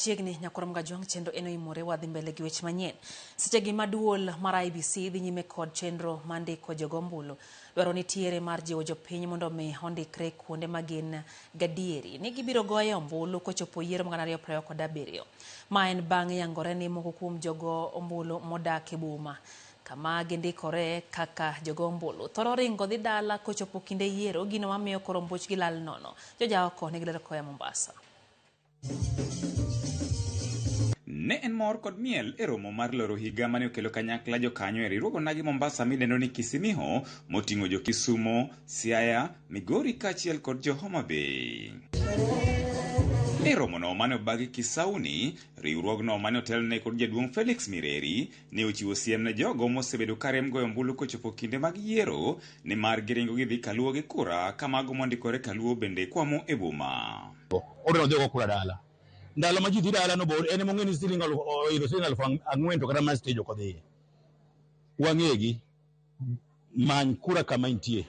Chiegni nyakwar Mgajwang' chenro eno imore wadhi mbele gi weche manyien. Sechegi ma duol mar IEBC dhi nyime kod chenro mar ndiko jogo ombulu. Dwaro nitiere mar jiwo jopiny mondo mi ondikre kuonde ma gin gadieri ni gibiro goye ombulu kochopo yiero mag 2027. Ma en bang' yangore ni moko kuom jogo ombulu modak e boma kama gindikore kaka jogo ombulu thoro ringo dhi dala kochopo kinde yiero gino mamiyo koro ombuchgi lal nono. Jojaoko nigi ler koya Mombasa. Ne en mor kod miel e romo mar loro higa mane okelo kanyakla jokanyo e riwruog onagi Mombasa midendo ni Kisimiho moting'o jo Kisumo, Siaya, Migori kaachiel kod jo Homa Bay. E romono mane obagi Kisauni, riwruogno mane otelne kod jaduong' Felix Mireri ne ochiwo siem ne jogo mosebedo karem goyo ombulu kochopo kinde mag yiero nimar giringo gidhi kaluo gi kura ka mago mondikore kaluo bende kwamo e boma. Odwa nodhi ogo kura dala. Ndalo ma ji dhi dala no bo en ema ong'e ni siling oidho siling 4,000 to kata mana stage ok odhiye. Wang'egi. Many kura kama intie.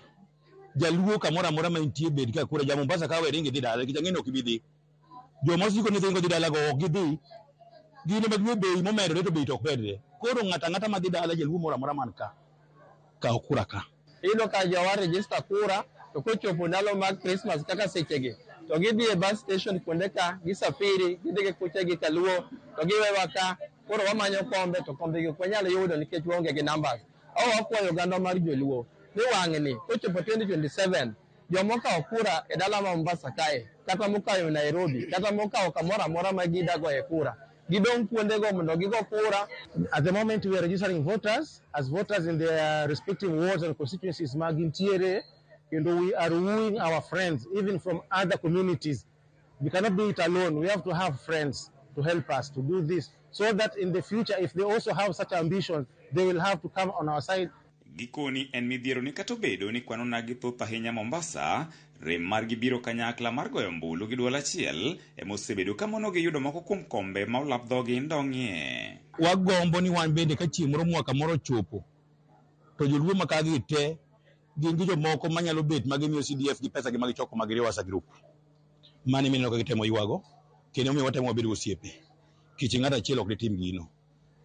Jaluo kamoro amora ma intie bed ka kura. Ja Mombasa ka we ringi dhi dala nikech ang'e ni ok ibi dhi. Joma osiko ni ringo dhi dala go ok gidhi. Gin ema ging'e bei momedore to bei to ok medre. Koro ng'ato ang'ata madhi dala jaluo moro amora man ka, kaw kura ka. Iyudo ka jowa register kura to kochopo ndalo mag Christmas kaka sechegi to gidhi e bus station kuonde ka gisafiri gidhi gi kuchegi kaluo to giwewa ka koro wamanyo kombe to kombe gi ok wanyal yudo nikech waonge gi numbers. Aw wakwayo oganda mar joluo ni wang'ni kochopo 2027 joma okawo kura e dala ma Mombasa kae kata mokawo Nairobi kata mokawo kamoro amora ma gidagoye kura gidong' kuondego mondo gigo kura. At the moment we are registering voters as voters in their respective wards and constituencies ma gintiere kendo we are wooing our friends even from other communities. We cannot do it alone. We have to have friends to help us to do this so that in the future if they also have such ambitions they will have to come on our side. Gikoni en midhiero ni kata obedo ni kwan onagi thoth ahinya Mombasa, rem margi biro kanyakla mar goyo ombulu gi duol achiel ema osebedo ka monogi yudo moko kuom kombe ma olap dhogi ndong'ie. Wagombo ni wan bende ka chieng' moro mwaka moro ochopo to joluo ma kagi te gin gi jomoko manyalo bet ma gimiyo CDF gi pesa gi ma gichoko ma giriwo as a group. Mano ema ineno ka gitemo ywago kendo omiyo watemo wabed osiepe. Kech ng'ato achiel ok ditim gino.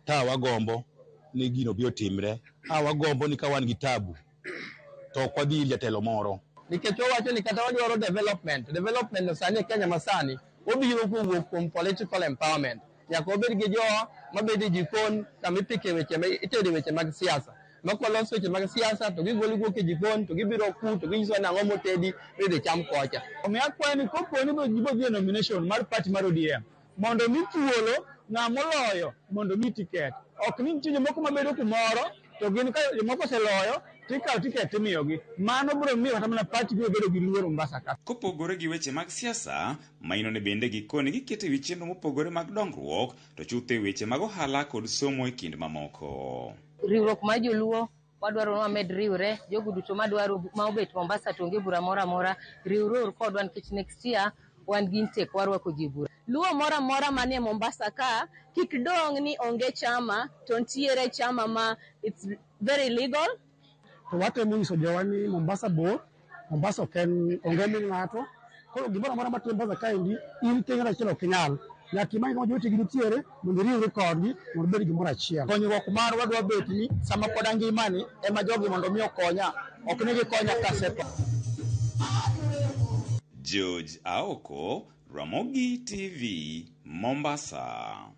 Ta wagombo ni gino obi otimre. A wagombo ni ka wan gi tabu to ok wadhi ir jatelo moro. Nikech wawacho ni kata wadwaro development, development no sani e Kenya masani obiro kowuok kuom political empowerment. Nyaka wabed gi jowa mabedo e jikon kama ipike weche, itede weche mag siasa. Ma kwalos weche mag siasa to gigolo guok e jikon to gibiro ku to ginyisowa ni ang'o motedi midhi cham kocha. Omiyo akwayo ni kopo ni gibo dhi e nomination mar party mar ODM mondo omi thuolo ng'ama oloyo mondo omi tiket. Ok ni nitie jomoko mabedo kumoro to gin ka jomoko oseloyo tikawo tiket timiyogi. Mano biro miyo kata mana party biro bedo gi luoro Mombasa ka. Kopogore gi weche mag siasa, maino ne bende gikone giketo e wi chenro mopogore mag dongruok to chutho e weche mag ohala kod somo e kind mamoko. Riwruok mar joluo wadwaro ni wamed riwre, jogo duto madwaro ma obet Mombasa to onge bura moro amora, riwreuru kodwa nikech next year wan gi intake warwako ji e bura. Luo moro amora manie Mombasa ka kik dong' ni onge chama to ntiere chama ma it's very legal. To watemo nyiso jowa ni Mombasa bor, Mombasa ok en onge min ng'ato. Koro gimoro amora matimore Mombasa kaendi in king'ato achiel ok inyal. Nyaka imany kama jowetegi nitiere mondo iriwri kodgi mondo ubed gimoro achiel. Konyruok marwa dwa bet ni sama pod angimani ema jogi mondo mi okonya, ok ni gikonya kasetho. George Aoko, Ramogi TV, Mombasa.